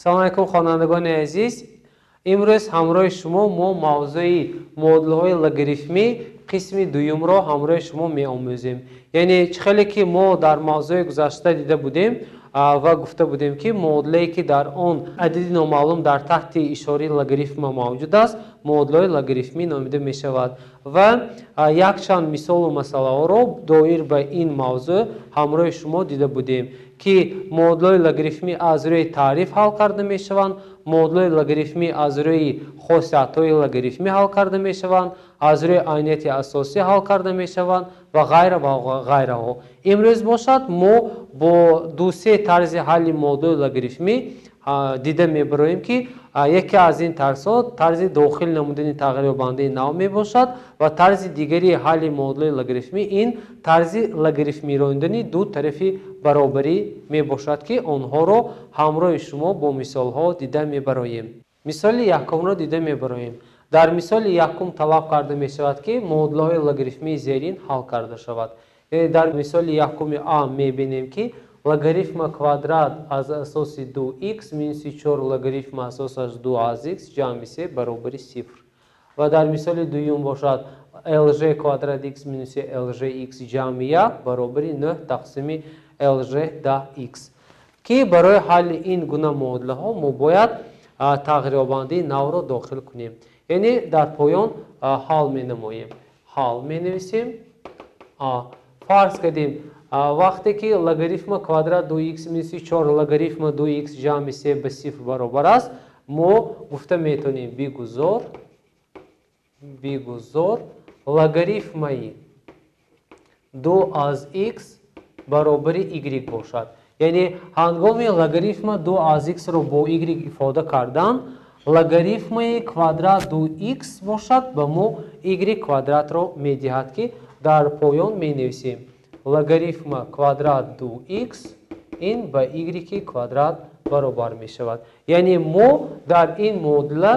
Салом алайкум, хонандагони азиз. Имрӯз ҳамроҳи шумо мо мавзӯи муодилаҳои логарифмӣ қисми дуюмро ҳамроҳи шумо меомӯзем. Яъне чӣ хеле ки мо дар мавзӯи гузашта дида будем ва гуфта будем, ки муодилае ки дар он адади номаълум дар таҳти ишораи логарифма мавҷуд аст, муодилаҳои логарифмӣ номида мешавад ва якчанд мисолу масъалаҳоро доир ба ин мавзӯъ ҳамроҳи шумо дида будем, ки муодилаҳои логарифмӣ аз рӯи таъриф ҳал карда мешаванд, муодилаҳои логарифмӣ аз рӯи хосиятҳои логарифмӣ ҳал карда мешаванд, аз рӯи айнияти асосӣ ҳал карда мешаванд ва ғайра ва ғайраҳо. Имрӯз бошад, мо бо ду-се тарзи ҳалли муодилаҳои логарифмӣ дида мебароем, ки яке аз ин тарзҳо тарзи дохил намудани тағйирёбандаи нав мебошад ва тарзи дигари ҳалли муодилаҳои логарифмӣ ин тарзи логарифмирондани ду тарафи баробарӣ мебошад, ки онҳоро ҳамроҳи шумо бо мисолҳо дида мебароем. Мисоли якумро дида мебароем. Дар мисоли якум талаб карда мешавад, ки муодилаҳои логарифмии зерин ҳал карда шавад. Яъне дар мисоли якуми а мебинем, ки логарифма квадрат аз асоси ду х минуси чор логарифма асосаш ду аз х ҷамъи се баробари сифр. Ва дар мисоли дуюм бошад, лж квадрат х минуси лж х ҷамъи як баробари нӯҳ тақсими лж даҳ х, ки барои ҳалли ин гуна муодилаҳо мо бояд тағйирёбандаи навро дохил кунем. Яъне дар поён ҳал менамоем. Ҳал менависем. Фарз кардем, вақте ки логарифма квадрат ду х минуси чор логарифма ду х ҷамъи се ба сифр баробар аст, мо гуфта метавонем: бигузор логарифмаи ду аз х баробари y бошад. Яъне ҳангоми логарифма ду аз х-ро бо y ифода кардан, логарифмаи квадрат ду х бошад ба мо y квадратро медиҳад, ки дар поён менависем: логарифма квадрат ду х ин ба y квадрат баробар мешавад. Яъне мо дар ин муодила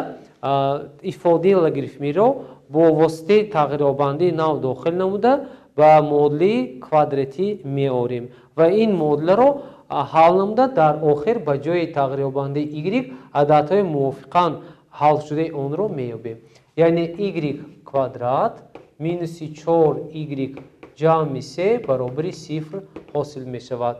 ифодаи логарифмиро бо воситаи тағйирёбандаи нав дохил намуда ба муодилаи квадратӣ меорем ва ин муодиларо ҳал намуда, дар охир ба ҷои тағйирёбандаи y ададҳои мувофиқан ҳалшудаи онро меёбем. Яъне y квадрат минуси чор y ҷамъи се баробари сифр ҳосил мешавад.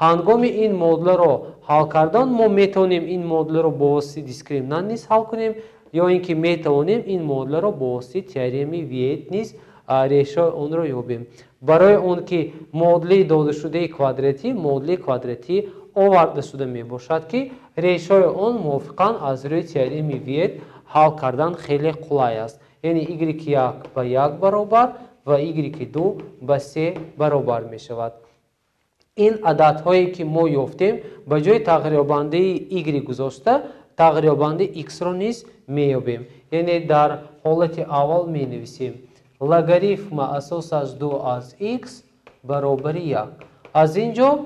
Ҳангоми ин муодиларо ҳал кардан, мо метавонем ин муодиларо бо воситаи дискриминант низ ҳал кунем ё ин ки метавонем ин муодиларо бо воситаи теоремаи Виет низ решаи онро ёбем. Барои он ки муодилаи додашудаи квадратӣ муодилаи квадратӣ оварда шуда мебошад, ки решаи он мувофиқан аз рӯи теоремаи Виет ҳал кардан хеле қулай аст. Яъне y як ба як баробар ва y ду ба се баробар мешавад. Ин ададҳое ки мо ёфтем, ба ҷои тағйирёбандаи y гузошта, тағйирёбандаи x-ро низ меёбем. Яъне дар ҳолати аввал менависем: логарифма асосаш ду аз х баробари як. Аз ин ҷо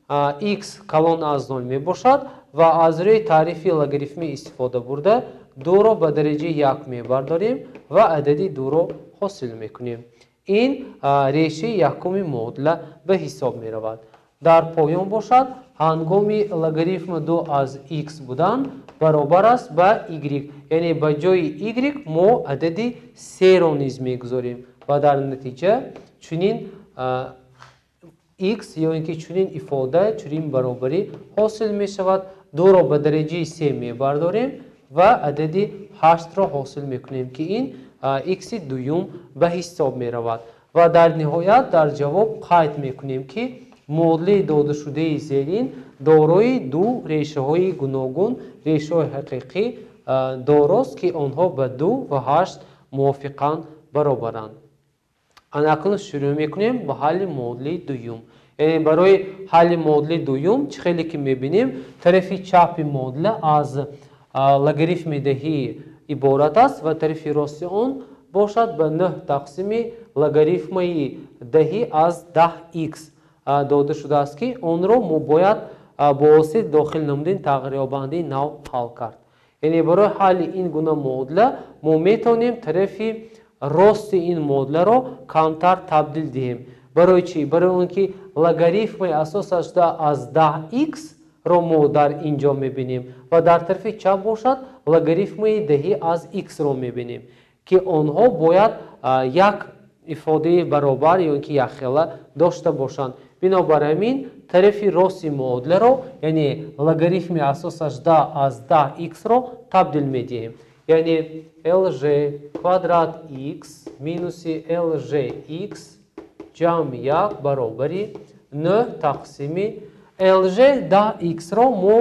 х калон аз нол мебошад ва аз рӯи таърифи логарифмӣ истифода бурда, дуро ба дараҷаи як мебардорем ва адади дуро ҳосил мекунем. Ин решаи якуми муодила ба ҳисоб меравад. Дар поён бошад, ҳангоми логарифма ду аз х будан баробар аст ба y, яъне ба ҷои y мо адади серо низ мегузорем ва дар натиҷа чунин x ё ин ки чунин ифода, чунин баробарӣ ҳосил мешавад. Дуро ба дараҷаи се мебардорем ва адади ҳаштро ҳосил мекунем, ки ин х дуюм ба ҳисоб меравад. Ва дар ниҳоят дар ҷавоб қайд мекунем, ки муодилаи додашудаи зерин дорои ду решаҳои гуногун, решаҳои ҳақиқӣ дорост, ки онҳо ба ду ва ҳашт мувофиқан баробаранд. Анакнун шурӯъ мекунем ба ҳалли муодилаи дуюм. Яъне барои ҳалли муодилаи дуюм, чӣ хеле ки мебинем, тарафи чапи муодила аз логарифми даҳӣ иборат аст ва тарафи рости он бошад ба нӯҳ тақсими логарифмаи даҳӣ аз даҳ х дода шудааст, ки онро мо бояд бо воситаи дохил намудани тағйирёбандаи нав ҳал кард. Яъне барои ҳалли ин гуна муодила мо метавонем тарафи рости ин муодиларо камтар табдил диҳем. Барои чӣ? Барои он ки логарифмаи асосаш аз даҳ х ро мо дар ин ҷо мебинем ва дар тарафи чап бошад логарифмаи даҳи аз х-ро мебинем, ки онҳо бояд як ифодаи баробар ё ин ки якхела дошта бошанд. Бинобар ҳамин тарафи рости муодиларо, яъне логарифми асосаш 10 аз 10 х-ро табдил медиҳем. Яъне lg квадрат x минуси lg x ҷамъи 1 баробари 9 тақсими lg 10 х-ро мо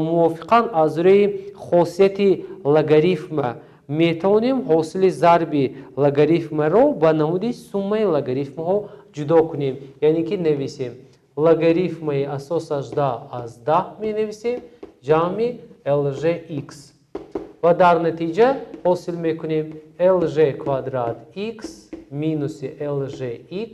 мувофиқан аз рӯи хосияти логарифма метавонем ҳосили зарби логарифмаро ба намуди суммаи логарифмаҳо ҷудо кунем. Яъне ки нависем логарифмаи асосаш 10 аз 10 менависем ҷамъи lg x ва дар натиҷа ҳосил мекунем lg квадрат x минуси lg x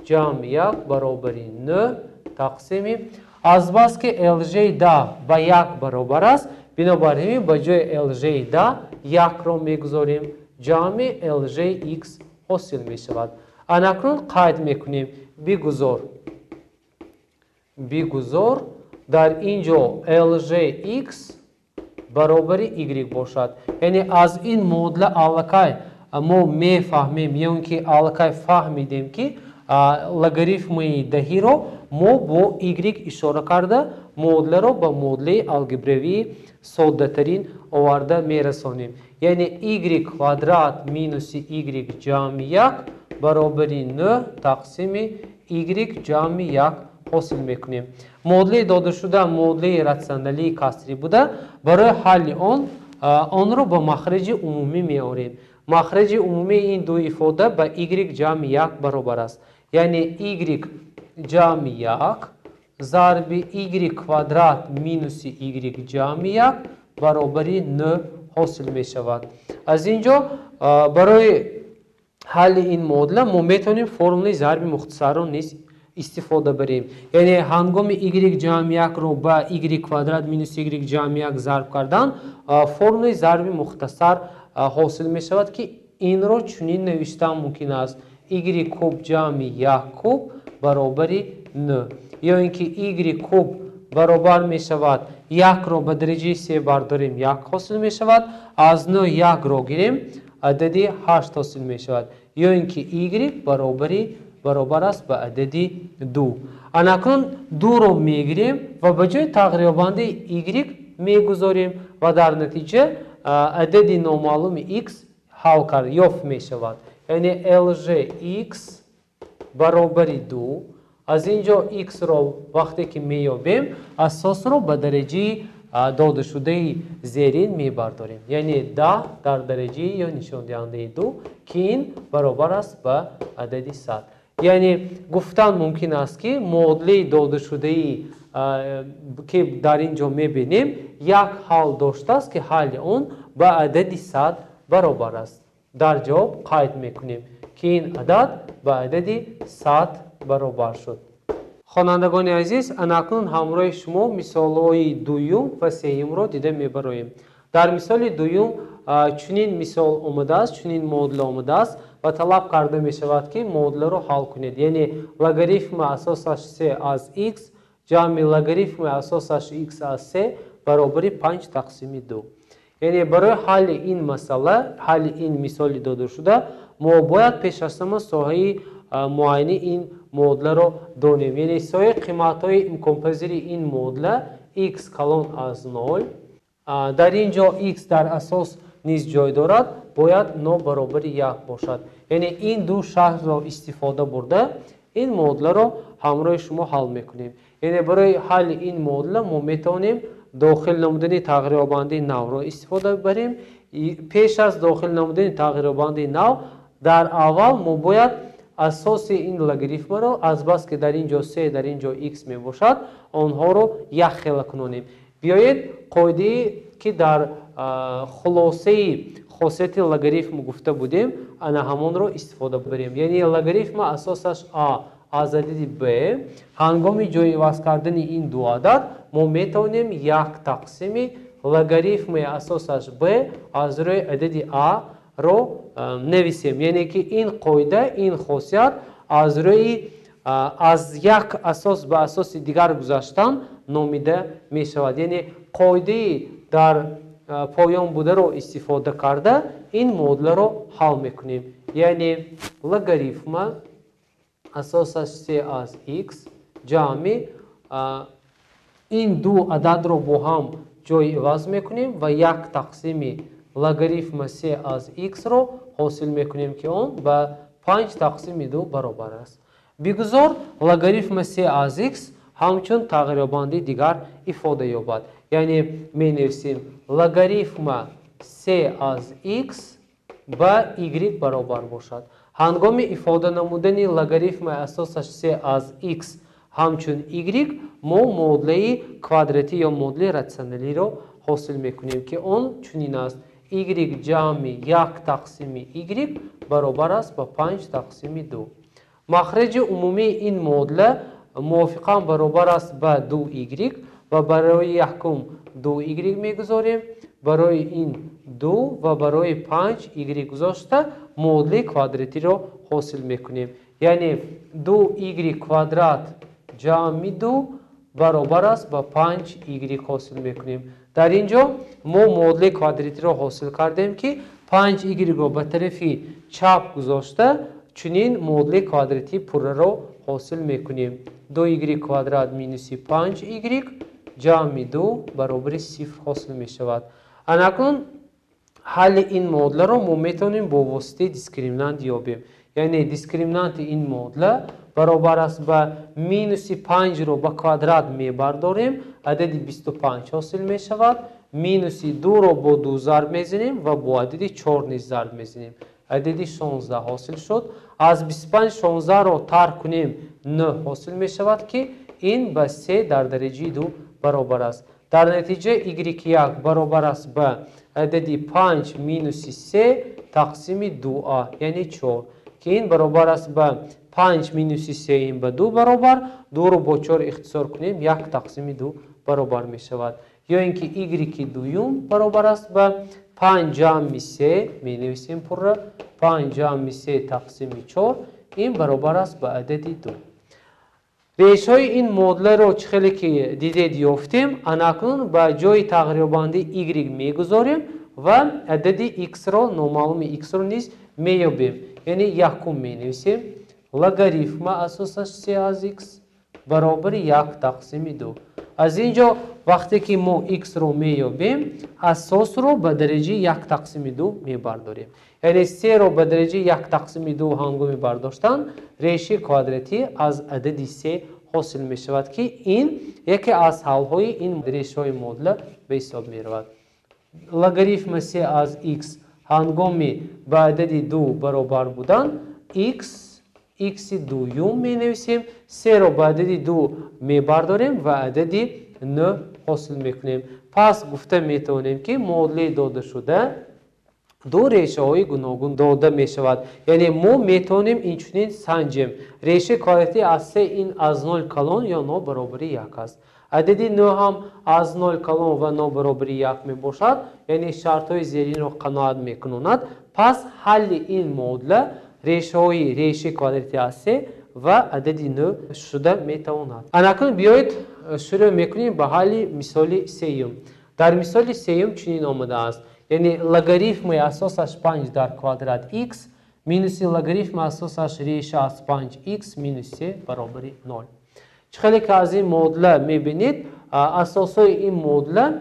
ҷамъи 1 баробари 9 тақсими. Азбаски lg 10 ба 1 баробар аст, бинобар ҳамин ба ҷои lg 10 1-ро мегузорем, ҷамъи lg x ҳосил мешавад. Анакнун қайд мекунем, бигузор дар ин ҷо lg x баробари y бошад. Яъне аз ин муодила аллакай мо мефаҳмем, ё ин ки аллакай фаҳмидем, ки логарифмаи даҳиро мо бо y ишора карда муодиларо ба муодилаи алгебравии соддатарин оварда мерасонем. Яъне y квадрат минуси y ҷамъи 1 баробари 9 тақсими y ҷамъи 1 ҳосил мекунем. Муодилаи додашуда муодилаи ратсионалии касрӣ буда, барои ҳалли он онро ба махраҷи умумӣ меорем. Махраҷи умумии ин ду ифода ба y ҷамъи 1 баробар аст. Яъне y ҷамъи 1 зарби y квадрат минуси y ҷамъи 1 баробари 9 ҳосил мешавад. Аз ин ҷо барои ҳалли ин муодила мо метавонем формулаи зарби мухтасарро низ истифода барем. Яъне ҳангоми y ҷамъи 1-ро ба y квадрат минус y ҷамъи 1 зарб кардан, формулаи зарби мухтасар ҳосил мешавад, ки инро чунин навиштан мумкин аст: y куб ҷамъи 1 куб баробари 9. Ё ин ки y куб баробар мешавад 1-ро ба дараҷаи 3 бардорем, 1 ҳосил мешавад, аз 9 1-ро гирем, адади 8 ҳосил мешавад. Ё ин ки y баробар аст ба адади 2. Анакнун 2-ро мегирем ва ба ҷои тағйирёбандаи y мегузорем ва дар натиҷа адади номаълуми x ҳал кард ёфт мешавад. Яъне lg x баробари 2. Аз ин ҷо x-ро вақте ки меёбем, асосро ба дараҷаи додашудаи зерин мебардорем. Яъне 10 дар дараҷаи ё нишондиҳандаи 2, ки ин баробар аст ба адади 100. Яъне гуфтан мумкин аст, ки муодилаи додашудаи, ки дар ин ҷо мебинем, як ҳал доштааст, ки ҳалли он ба адади 100 баробар аст. Дар ҷавоб қайд мекунем, ки ин адад ба адади 100 баробар шуд. Хонандагони азиз, анакнун ҳамроҳи шумо мисолҳои дуюм ва сеюмро дида мебароем. Дар мисоли дуюм чунин мисол омадааст, чунин муодила омадааст ва талаб карда мешавад, ки муодиларо ҳал кунед. Яъне логарифми асосаш се аз x ҷамъи логарифми асосаш x аз се баробари 5 тақсими 2. Яъне барои ҳалли ин масъала, ҳалли ин мисоли додашуда, мо бояд пеш аз ҳама соҳаи муайяни ин муодиларо донем. Яъне соҳаи қиматҳои имконпазири ин муодила x калон аз 0. Дар ин ҷо x дар асос низ ҷой дорад, бояд нобаробари 1 бошад. Яъне ин ду шартро истифода бурда ин муодиларо ҳамроҳи шумо ҳал мекунем. Яъне барои ҳалли ин муодила мо метавонем дохил намудани тағйирёбандаи навро истифода барем. Пеш аз дохил намудани тағйирёбандаи нав дар аввал мо бояд асоси ин логарифмаро, азбаски дар ин ҷо се, дар ин ҷо x мебошад, онҳоро якхела кунонем. Биёед қоидае, ки дар хулосаи хосияти логарифм гуфта будем, ана ҳамонро истифода барем. Яъне логарифма асосаш а аз адади б, ҳангоми ҷойиваз кардани ин ду адад мо метавонем як тақсими логарифми асосаш б аз рӯи адади а ро нависем. Яъне ки ин қоида, ин хосият аз рӯи аз як асос ба асоси дигар гузаштан номида мешавад. Яъне қоидаи дар поён бударо истифода карда ин муодиларо ҳал мекунем. Яъне логарифма асосаш се аз х ҷамъи ин ду ададро бо ҳам ҷой иваз мекунем ва як тақсими логарифма се аз х-ро ҳосил мекунем, ки он ба 5 тақсими 2 баробар аст. Бигузор логарифма се аз х ҳамчун тағйирёбандаи дигар ифода ёбад. Яъне менависем логарифма се аз х ба y баробар бошад. Ҳангоми ифода намудани логарифмаи асосаш се аз х ҳамчун y мо муодилаи квадратӣ ё муодилаи ратсионалиро ҳосил мекунем, ки он чунин аст: y ҷамъи як тақсими y баробар аст ба 5 тақсими 2. Махраҷи умумии ин муодила мувофиқан баробар аст ба 2y ва барои якум 2y мегузорем, барои ин 2 ва барои 5y гузошта муодилаи квадратиро ҳосил мекунем. Яъне 2y квадрат ҷамъи 2 баробар аст ба 5y ҳосил мекунем. Дар ин ҷо мо муодилаи квадратиро ҳосил кардем, ки 5y-ро ба тарафи чап гузошта чунин муодилаи квадратии пурраро ҳосил мекунем. 2y квадрат минуси 5y ҷамъи 2 баробари 0 ҳосил мешавад. Анакнун ҳалли ин муодиларо мо метавонем бо воситаи дискриминант ёбем. Яъне дискриминанти ин муодила баробар аст ба минуси 5-ро ба квадрат мебардорем, адади 25 ҳосил мешавад, минуси 2-ро бо 2 зарб мезанем ва бо адади 4 низ зарб мезанем. Адади 16 ҳосил шуд. Аз 25 16-ро тарк кунем, 9 ҳосил мешавад, ки ин ба 3 дар дараҷаи 2 баробар аст. Дар натиҷа y1 баробар аст ба адади 5 минуси 3 тақсими 2а, яъне 4, ки ин баробар аст ба 5 минуси 3 ин ба 2 баробар, 2-ро бо 4 ихтисор кунем, 1 тақсими 2 баробар мешавад. Ё ин ки y дуюм баробар аст ба 5 ҷамъи 3, менависем пурра, 5 ҷамъи 3 тақсими 4, ин баробар аст ба адади 2. Решҳои ин муодиларо чӣ хеле ки дидед ёфтем, анакнун ба ҷои тағйирёбандаи y мегузорем ва адади x-ро, номаълуми x-ро низ меёбем. Яъне якум менависем логарифма асосаш се аз х баробари як тақсими 2. Аз ин ҷо вақте ки мо x-ро меёбем, асосро ба дараҷаи як тақсими 2 мебардорем. Яъне 3-ро ба дараҷаи як тақсими 2 ҳангоми бардоштан реши квадратӣ аз адади 3 ҳосил мешавад, ки ин яке аз ҳалҳои ин решҳои муодила ба ҳисоб меравад. Логарифма се аз х ҳангоми ба адади 2 баробар будан x, x дуюм менависем, 3-ро ба адади 2 мебардорем ва адади 9 ҳосил мекунем. Пас гуфта метавонем, ки муодилаи додашуда ду решаҳои гуногун дода мешавад. Яъне мо метавонем инчунин санҷем. Решаи квадратӣ аз 3 ин аз 0 калон ё нобаробари 1 аст. Адади 9 ҳам аз 0 калон ва нобаробари 1 мебошад, яъне шартҳои зеринро қаноат мекунонад. Пас ҳалли ин муодила решаҳои решаи квадратӣ аз 3 ва адади 9 шуда метавонад. Анакнун биёед шурӯъ мекунем ба ҳалли мисоли сеюм. Дар мисоли сеюм чунин омадааст. Яъне логарифмаи асосаш 5 дар квадрат х минуси логарифми асосаш реша аз 5х минус 3 баробари 0. Чӣ хеле ки аз ин муодила мебинед, асосҳои ин муодила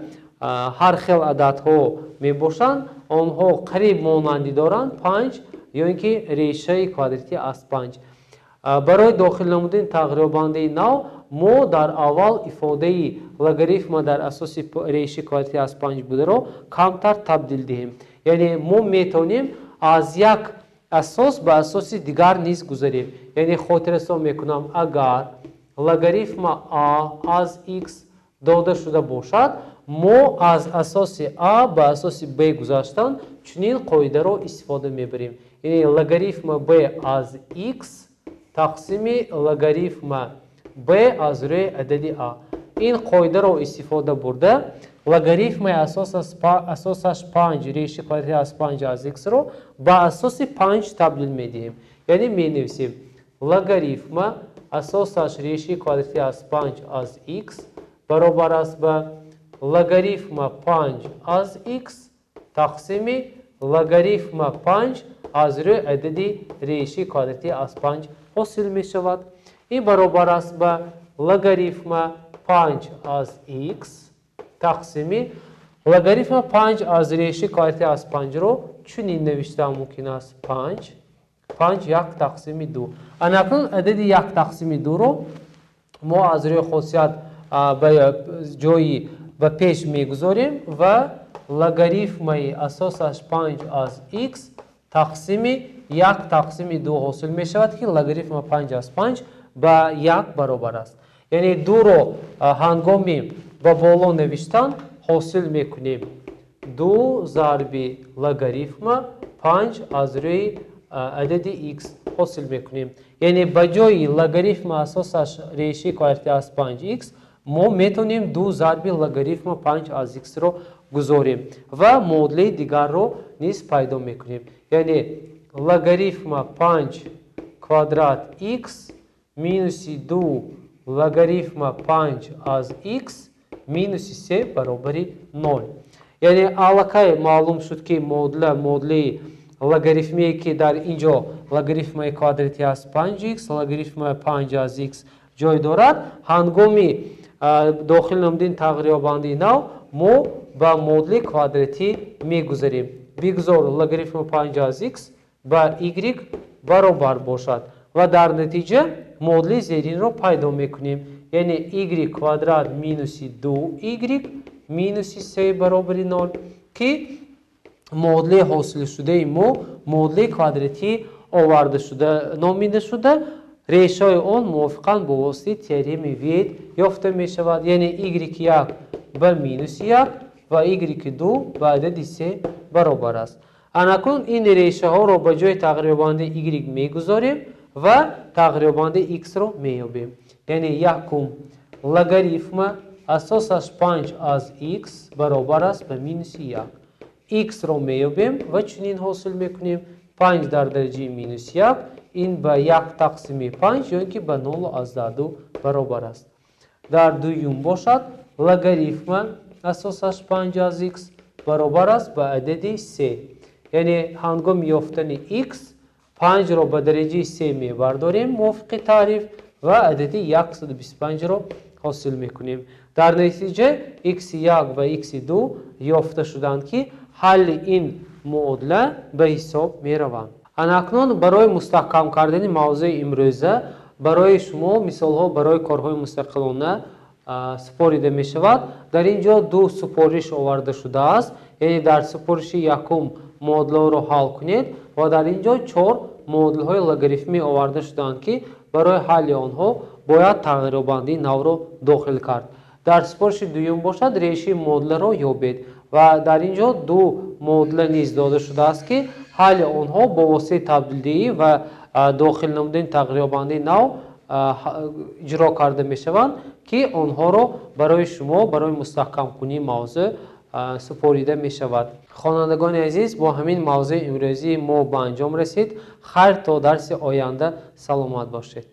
ҳар хел ададҳо мебошанд, онҳо қариб монандӣ доранд 5 ё ин ки решаи квадратӣ аз 5. Барои дохил намудани тағйирёбандаи нав мо дар аввал ифодаи логарифма дар асоси решаи квадратӣ аз 5 бударо камтар табдил диҳем. Яъне мо метавонем аз як асос ба асоси дигар низ гузарем. Яъне хотиррасон мекунам, агар логарифма а аз х дода шуда бошад, мо аз асоси а ба асоси б гузаштан чунин қоидаро истифода мебарем. Яъне логарифма б аз х тақсими логарифма б аз рӯи адади а. Ин қоидаро истифода бурда логарифмаи асосаш 5 решаи квадратӣ аз 5 аз х-ро ба асоси 5 табдил медиҳем. Яъне менависем логарифма асосаш решаи квадратӣ аз 5 аз х баробар аст ба логарифма 5 аз х тақсими логарифма 5 аз рӯи адади решаи квадратӣ аз 5 ҳосил мешавад. Ин баробар аст ба логарифма 5 аз х тақсими логарифма 5 аз решаи квадратӣ аз 5-ро чунин навишта мумкин аст: 5 5 1 тақсими 2. Анакнун адади 1 тақсими 2-ро мо аз рӯи хосият ба ҷои ба пеш мегузорем ва логарифмаи асосаш 5 аз х тақсими 1 тақсими 2 ҳосил мешавад, ки логарифма 5 аз 5 ба 1 баробар аст. Яъне 2-ро ҳангоми ба боло навиштан ҳосил мекунем 2 зарби логарифма 5 аз рӯи адади х ҳосил мекунем. Яъне ба ҷои логарифма асосаш решаи квадратӣ аз 5х мо метавонем 2 зарби логарифма 5 аз х-ро гузорем ва муодилаи дигарро низ пайдо мекунем. Яъне логарифма 5 квадрат х минуси 2 логарифма 5 аз х минуси 3 баробари 0. Яъне аллакай маълум шуд, ки муодила муодилаи логарифмие, ки дар ин ҷо логарифмаи квадратӣ аз 5х, логарифмаи 5 аз х ҷой дорад. Ҳангоми дохил намудани тағйирёбандаи нав мо ба муодилаи квадратӣ мегузарем. Бигзор логарифми 5 аз х ба y баробар бошад ва дар натиҷа муодилаи зеринро пайдо мекунем. Яъне y квадрат минуси 2y минуси 3 баробари 0, ки муодилаи ҳосилшудаи мо муодилаи квадратӣ оварда шуда номида шуда, решаи он мувофиқан бо воситаи теоремаи Виет ёфта мешавад. Яъне y1 ба минуси 1 ва y2 ба адади 3 баробар аст. Анакун ин решаҳоро ба ҷои тағйирёбандаи y мегузорем ва тағйирёбандаи x-ро меёбем. Яъне якум логарифма асосаш 5 аз х баробар аст ба минуси 1. X-ро меёбем ва чунин ҳосил мекунем: 5 дар дараҷаи минус 1 ин ба 1 тақсими 5 ё ин ки ба 0,2 баробар аст. Дар дуюм бошад логарифма асосаш 5 аз х баробар аст ба адади 3. Яъне ҳангоми ёфтани х 5-ро ба дараҷаи 3 мебардорем мувофиқи таъриф ва адади 125-ро ҳосил мекунем. Дар натиҷа x1 ва x2 ёфта шуданд, ки ҳалли ин муодила ба ҳисоб мераванд. Анакнун барои мустаҳкам кардани мавзӯи имрӯза барои шумо мисолҳо барои корҳои мустақилона супорида мешавад. Дар ин ҷо ду супориш оварда шудааст. Яъне дар супориши якум муодилаҳоро ҳал кунед ва дар ин ҷо 4 муодилаҳои логарифмӣ оварда шудаанд, ки барои ҳалли онҳо бояд тағйирёбандаи навро дохил кард. Дар супориши дуюм бошад решаи муодиларо ёбед ва дар ин ҷо ду муодила низ дода шудааст, ки ҳалли онҳо бо воситаи табдилдиҳӣ ва дохил намудани тағйирёбандаи нав иҷро карда мешаванд, ки онҳоро барои шумо барои мустаҳкамкунии мавзӯъ супорида мешавад. Хонандагони азиз, бо ҳамин мавзӯи имрӯзии мо ба анҷом расид. Хайр, то дарси оянда саломат бошед.